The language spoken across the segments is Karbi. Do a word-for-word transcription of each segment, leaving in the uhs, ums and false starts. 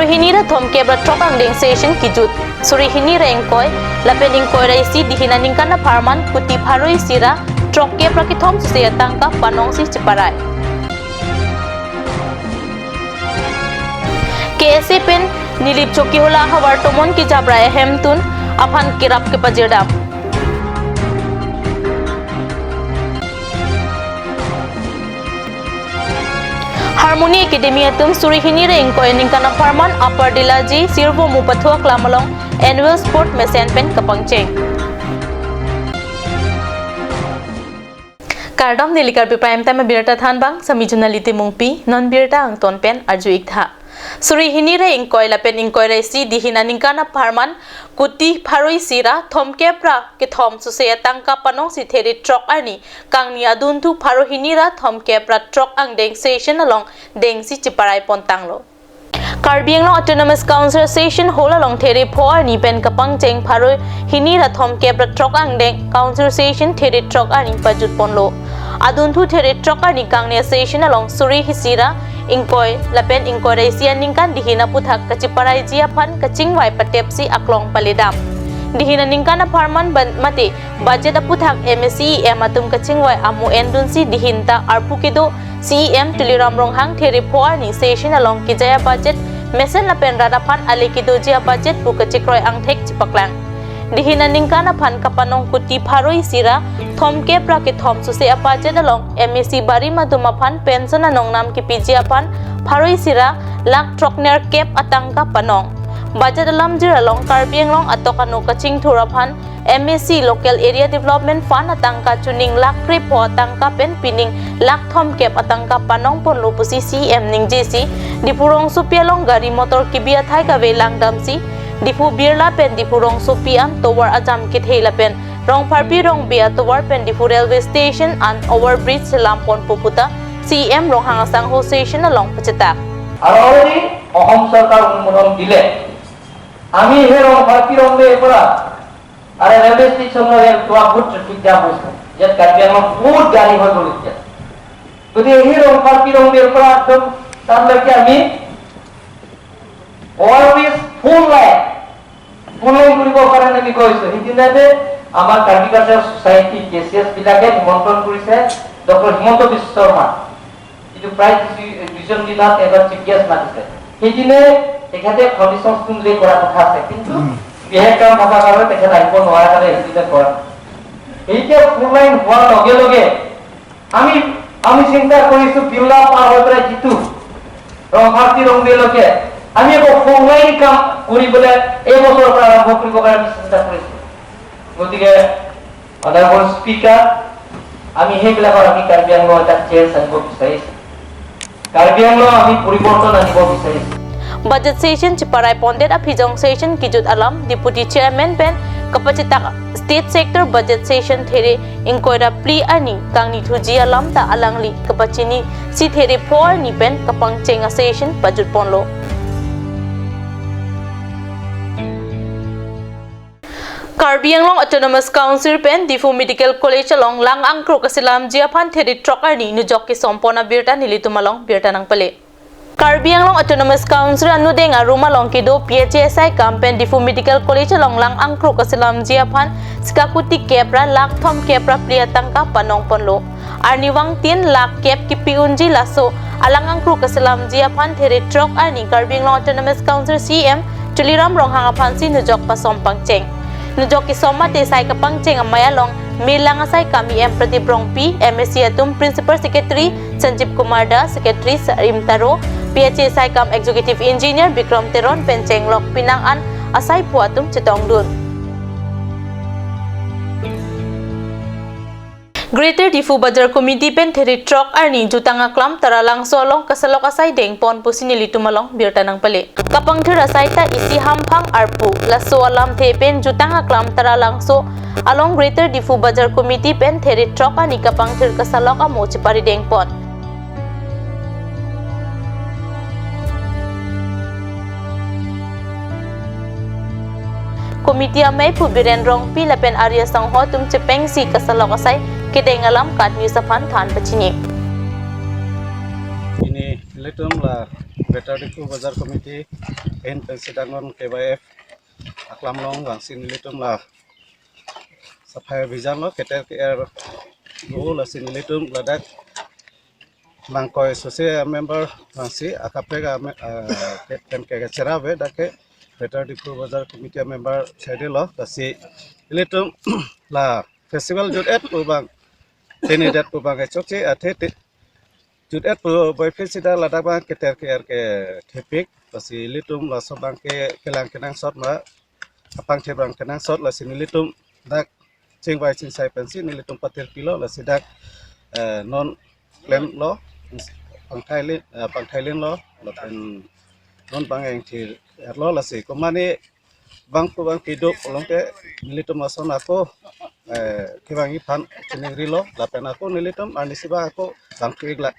Hini ra thomkep ra throk angdeng session kijut. Suri hini ra ingkoi lapen ingkoi ra isi dihin aningkan apharman kuti pharo isi ra throkkep ra kethom suse atangka panongsi chiparai. K S A pen Nilip Chokihola ahavar tomon kejaprai ahemtun aphan kerap kepajirdam. Harmony Academy atum suri hini ra ingkoi aningkan apharman Upper Dillaji Sirvo Mupathu Aklam along annual sport mesen pen kapangcheng. Kardom, neli Karbi Prime Time abirta thanbang, sami Junali Timungpi, non birta angton pen arju-ik tha. Suri hini ra ingkoi lapen ingkoi ra isi dihin aningkan apharman kuti pharo isi ra thomkep ra kethom suse atangka panongsi there throk arni kangni adunthu pharo hini ra thomkep ra throk angdeng session along dengsi chiparai pontanglo. Karbi Anglong Autonomous Council Session Hall along there pho arni pen kapangcheng pharo hini ra thomkep ra throk angdeng Council Session there throk arni pajut ponlo. Adunthu there throk arni kangni session along suri hini ra ingkoi lapen ingkoi ra isi aningkan dihin aphuthak kachiparaiji aphan kachingvai patepsi aklong paledam. Dihin aningkan apharman ban mate budget aphuthak M A C E M atum kachingvai amo endunsi dihin ta arpu kedo C E M Tuliram Ronghang there pho arni session along kejai abudget mesen lapen rat aphan ale kedoji abudget pu kachekroi angthek chipaklang. Dihin aningkan aphan kapanong kuti pharo isi ra thomkep ra kethom suse abudget along M A C barim atum aphan pension anong nam kepiji aphan pharo isi ra lakh throknerkep atangka panong. Budget alamjir along Karbi Anglong atok ano kachingthur aphan M A C Local Area Development Fund atangka chuning lakh krepho atangka pen pining lakh thomkep atangka panong ponlo pusi C E M ningjesi Diphu rongsopi along gari motor kebi athai kave langdamsi Diphu Birla pen Diphu rongsopi an tovar ajam kethe lapen Rongpharpi Rongbe atovar pen Diphu Railway Station an overbridge selam ponpo puta C E M Ronghang asangho session along pachetak. আৰু যদি অসম চৰকাৰ অনুমোদন দিলে আমি সেই ৰংফাৰ্পি ৰংবেৰ পৰা আৰু ৰেলৱে ষ্টেচনৰ ৰেল যোৱা বহুত ট্ৰেফিক জাম হৈছে, ইয়াত কাৰ্বি আংলং বহুত গাড়ী হৈ গ'ল এতিয়া। গতিকে সেই ৰংফাৰ্পি ৰংবেৰ পৰা একদম তালৈকে আমি অভাৰব্ৰিজ ফুল লাইন, ফুল লাইন কৰিবৰ কাৰণে আমি গৈছো। সেইদিনা যে আমাৰ কাৰ্বি কালচাৰ ছ'চাইটি, কে চি এছ বিলাকে নিমন্ত্ৰণ কৰিছে ডক্টৰ হিমন্ত বিশ্ব শৰ্মা, যিটো প্ৰাইজ ডিষ্ট্ৰিবিউচন দিনত এজন চিফ গেষ্ট মাতিছে। সেইদিনে তেখেতে ফাউণ্ডেশ্যন ষ্ট'ন লে কৰা কথা আছে, কিন্তু উম। বিশেষ কাম থকাৰ কাৰণে তেখেত আহিব নোৱাৰা কাৰণে সেইদিনা কৰা নাই। এতিয়া ফুল লাইন হোৱাৰ লগে লগে আমি, আমি চিন্তা কৰিছো, বিৰলা পাৰ হৈ পেলাই যিটো ৰংফাৰ্পি ৰংবেলৈকে আমি আকৌ ফ'ৰ লাইন কাম কৰিবলৈ এই বছৰৰ পৰা আৰম্ভ কৰিবৰ কাৰণে আমি চিন্তা কৰিছো। গতিকে অনাৰেবল স্পিকাৰ, আমি সেইবিলাকৰ আমি কাৰ্বি আংলং এটা চেঞ্জ আনিব বিচাৰিছো, কাৰ্বি আংলং আমি পৰিৱৰ্তন আনিব বিচাৰিছো। Budget session chiparai pondet aphijong session kijut alam Deputy Chairman pen kapachetak State Sector Budget Session there ingkoi ra phli arni kangnithuji alam ta alangli kapachinisi there pho arni pen kapangcheng a session pajut ponlo. Karbi Anglong Autonomous Council pen Diphu Medical College along lang angkrok kaselamji aphan there throk arni nujok kesom pon abirta nelitum along birta nangpale. Karbi Anglong Autonomous Council anodeng arum along kedo P H A asai kam pen Diphu Medical College along lang angkrok kaselamji aphan sika kuti kep ra lakh thomkep ra phli atangka panong ponlo. Arnivang tin lakh kep kipi unji laso alang angkrok kaselamji aphan there throk arni Karbi Anglong Autonomous Council C E M Tuliram Ronghang aphansi nujok pasom pangcheng. Nujok kesom mate sai kapangcheng amei along Melang asai kam E M Pradip Rongpi, M A C atum Principal Secretary Sanjeev Kumar Das, Secretary Sarim Taro, P H A asai kam Executive Engineer Bikram Teron pen chenglok pinang an asai phu atum chetongdun. Greater Diphu Bazar Committee pen there throk arni jutang aklam Taralangso along kasalok asai dengpon pusi nelitum along birta nangpale. Kapangthir asai ta isi hamphang arpu, laso alamthe pen jutang aklam Taralangso along Greater Diphu Bazar Committee pen there throk arni kapangthir kasalok amo chipari dengpon. Committee amei phu Biren Rongpi lapen ari asangho atum chepengsi kasalok asai kedeng alam KAT News aphan than pachini. Pini Nelitum la Greater Diphu Bazar Committee ahin pensi dangon K Y F aklam along vangsi nelitum la saphai abhijan lo, keter ke-er lo, lasi nelitum ladak langkoi sose member vangsi akaprek a me-, ah, ke-, pen ke kachera ave dak ke Greater Diphu Bazar Committee member side lo, lasi nelitum la festival jut-et pu abang, tinidet pu abang kechokche athe te jut-et pu boiphi sida ladak abang keter ke-er kethepik, lasi nelitum laso abang ke kelang kenangsot ma, apangthep abang kenangsot, lasi nelitum dak chingvai chingsai pensi nelitum patir pilo, lasi dak, eh, non klem lo, pangthai lin, eh, pangthai lin lo, lapen non abang engthir-et lo, lasi komane abang pu abang kiduk along ke nelitum ason ako, eh, kevang iphan chiningrilo, lapen ako nelitum arnisi abang ako vangthu-ik la.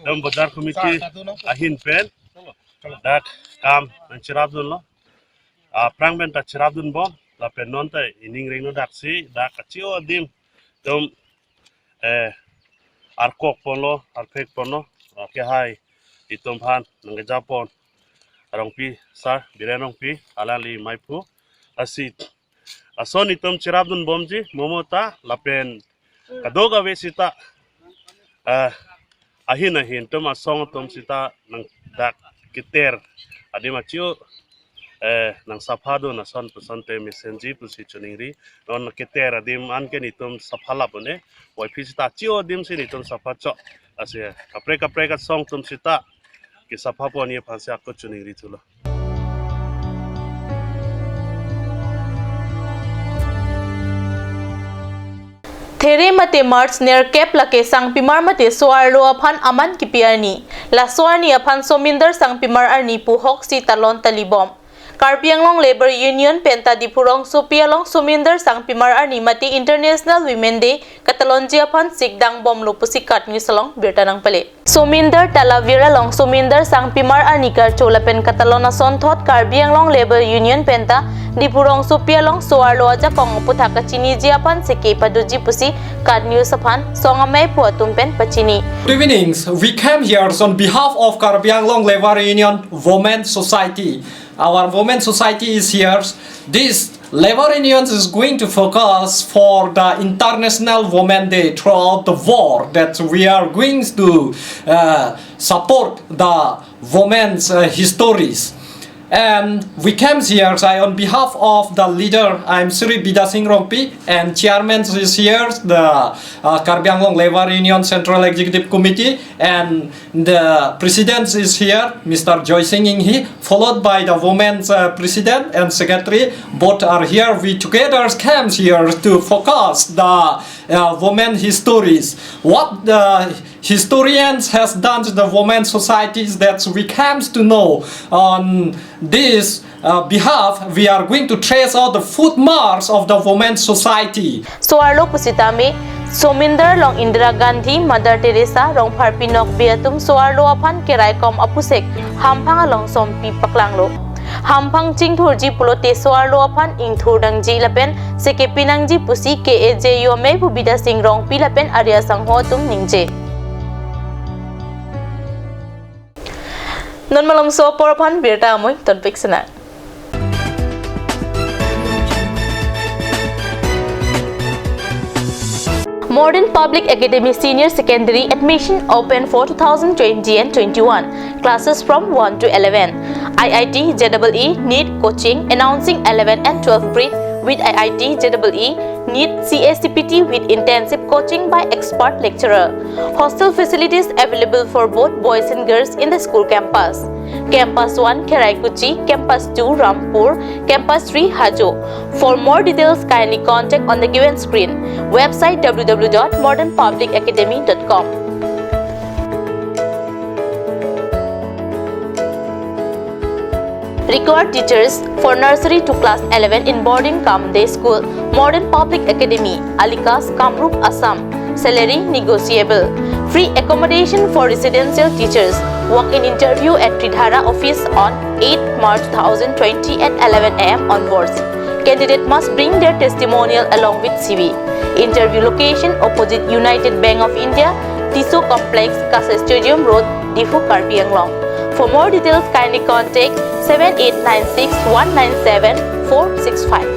Dam Bazar Committee ahin pen dak kam nangcherapdunlo. Aphrang pen ta cherapdunbom, lapen non ta ining rengno daksi, dak kachi-o adim itum, eh, arkok ponlo, arphek ponlo, ah, kehai itum aphan nangkejapon Rongpi sir, Biren Rongpi, alangli maiphu, lasi ason itum cherapdunbomji, momo ta, lapen kadokave sita, ah, ahin ahin atum asong atum sita nang dak keter adim achi-o, eh, nangsaphadun ason pu asonte mesenji pusi chiningri. Non keter adim an ke nelitum saphalap un-e, boiphi sita achi-o adim si nelitum saphachok. Lasi kaprek kaprek asong atum sita kesaphapon aphansi ako chiningri thulo. There mate March nerkep lake sangpimar mate so-arlo aphan aman kipi arni. Laso arni aphan Somindar Sangpimar Arni pu hoksi talon talibom. Karbi Anglong Labour Union penta Diphu rongsopi along Somindar Sangpimar Arni mate International Women Day katalonji aphan sikdangbomlo pusi KAT News along birta nangpale. Somindar Talavir along Somindar Sangpimar Arni karcho lapen katalon asonthot Karbi Anglong Labour Union penta Diphu rongsopi along so-arlo ajakong aputhak kachiniji aphan seke padoji pusi KAT News aphan song amei pu atum pen pachini. Good evening. We came here on behalf of Karbi Anglong Labour Union Women Society. Our Women Society is here. This Labour Union is going to focus for the International Women Day throughout the world, that we are going to, uh, support the women's, uh, histories. And we came here, I, on behalf of the leader, I'm Shri Bidya Sing Rongpi, and chairman is here, the, uh, Karbi Anglong Labour Union Central Executive Committee, and the president is here, Mister Joy Sing Inghi, followed by the women's, uh, president and secretary. Both are here. We together came here to focus the, uh, women histories. What the historians has done to the women societies that we comes to know on this, uh, behalf, we are going to trace out the footmarks of the women society. So-arlo pusitame, Somindar along Indira Gandhi, Mother Teresa, Rongpharpi Nokbe atum so-arlo aphan keraikom apusek hamphang along sompi paklanglo. Hamphang chingthurji pulote so-arlo aphan ingthur nangji lapen sekepi nangji pusi K A J U amei pu Bidya Sing Rongpi lapen Arya Sangho atum ningje. Non malomso apor aphan birta amoi tonpik sena. Modern Public Academy Senior Secondary admission open for two thousand twenty and twenty-one. Classes from one to eleven. I I T J E E, NEET coaching announcing eleven and twelve pre with I I T J E E, NEET C A C P T with intensive coaching by expert lecturer. Hostel facilities available for both boys and girls in the school campus. Campus one Kheraikuchi, Campus two Rampur, Campus three Hajo. For more details, kindly contact on the given screen. Website W W W dot modern public academy dot com. Required teachers for nursery to class eleven in boarding cum day school, Modern Public Academy, Alikas, Kamrup, Assam. Salary negotiable. Free accommodation for residential teachers. Walk-in interview at Tridhara office on eighth March two thousand twenty at eleven A M onwards. Candidate must bring their testimonial along with C V. Interview location opposite United Bank of India, Tisso Complex, Kasa Stadium Road, Diphu, Karbi Anglong. For more details, kindly contact seven eight nine six one nine seven four six five.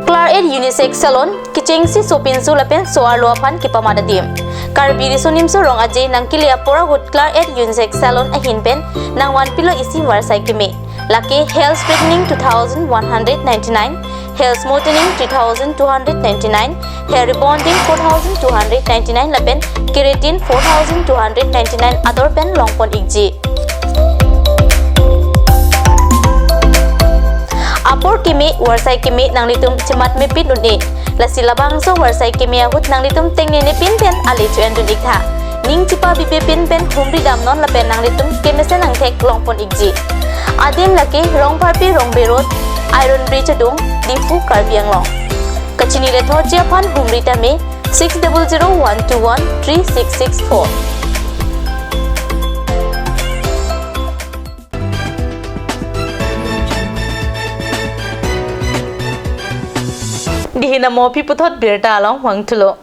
Claret Unisex Salon, kechengsi sopinso lapen so-arlo aphan kepamat adim. Karbi Riso Nimso Rong Aje nangkele apor ahut Claret Unisex Salon ahin pen nangvanpilo isi varsai keme. Lake hair straightening two thousand one hundred ninety-nine, hair smoothening three thousand two hundred ninety-nine, hair rebonding four thousand two hundred ninety-nine lapen keratin four thousand two hundred ninety-nine ador pen longpon ikji. Apor keme, varsai keme nanglitum chematmepin un-e. Lasi labangso varsai keme ahut nanglitum tengnenepin pen ale cho-endun iktha. Ning chepabibepin pen humri damnon lapen nanglitum kemesen angthek longpon ikji. Adim lake Rongpharpi Rongbe Road, Iron Bridge adung, Diphu, Karbi Anglong. Kachini le thotji aphan humri tame six double zero one two one three six six four. Dihina mo pi puthot birta along vangthulo.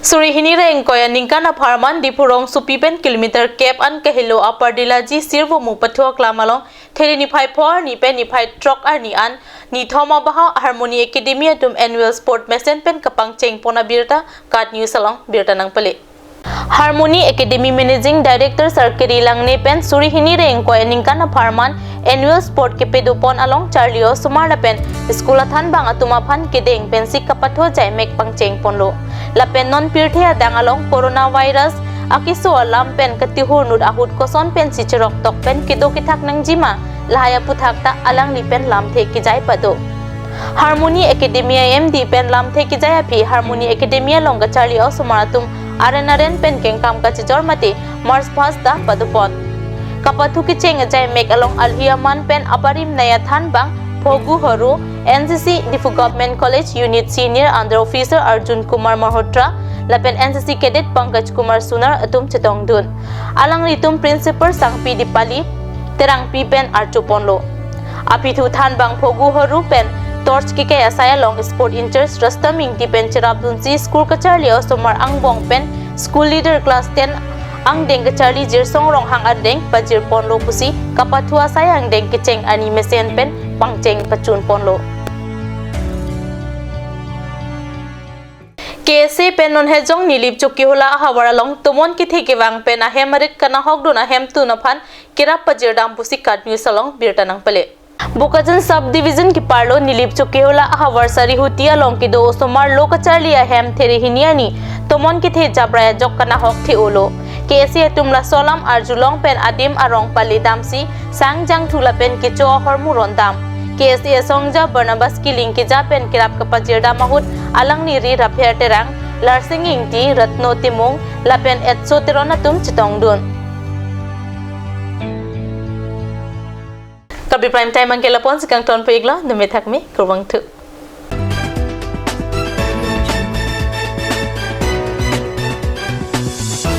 Suri hini ra ingkoi aningkan apharman Diphu rongsopi pen kilometer kep an kahelo Upper Dillaji Sirvomu pathu aklam along There niphai pho arni pen niphai throk arni an nithom abaha Harmony Academy atum annual sport mesen pen kapangcheng pon abirta KAT News along birta nangpale. Harmony Academy Managing Director Sir Kiri Langne pen suri hini ra ingkoi aningkan apharman annual sport kepadopon along charli osomar lapen school athanbang atum aphan kedeng pensi kapathu ajaimek pangcheng ponlo. Lapen non pirthe adang along coronavirus akeso alam pen katihur nut ahut koson pensi cheroktok pen kedo kethak nangjima, lahai aphuthak ta alangli pen lamthe kejai pado. Harmony Academy M D pen lamthe kejai aphi Harmony Academy along kacharli osomar atum aren aren pen kengkam kachijor mate march past ta padopon. Kapathu kecheng ajaimek along alhi aman pen abarim naya thanbang Phogu Horo, N C C Diphu Government College Unit Senior Under Officer Arjun Kumar Malhotra lapen N C C Cadet Pankaj Kumar Sunar atum chetongdun. Alanglitum Principal Sangpi Dipali Terangpi pen archo ponlo. Apithu thanbang Phogu Horo pen torch kekai asai along sport in-charge Rustom Ingti pen cherapdunsi school kacharli osomar angbong pen school leader class ten angdeng kacharli Jirsong Ronghang angdeng pajir ponlo pusi kapathu asai angdeng kecheng arni mesen pen pangcheng pachun ponlo. K S A pen non Hejong Nilip Chokihola ahavar along tomon kethe kevang pen ahem arit kanahokdun ahemtun aphan kerap pajirdam pusi KAT News along birta nangpale. Bokajan Sub Division keparlo Nilip Chokihola ahavar Sarihuti along kedo osomar lo kacharli ahem There hini arni tomon kethe japrai ajok kanahok the-olo. K S A atum laso alam arjulong pen adim arong paledamsi sang jangthu lapen kecho ahormu rondam. K S A asongja Barnabas Killing keja pen kerap kapajirdam ahut alangli ri Rapher Terang, Larsing Ingti, Ratno Timung lapen Etso Teron atum chetongdun. Karbi Prime Time anke lapu-an si kangton pu-iklo, dome thakme, kurvangthu.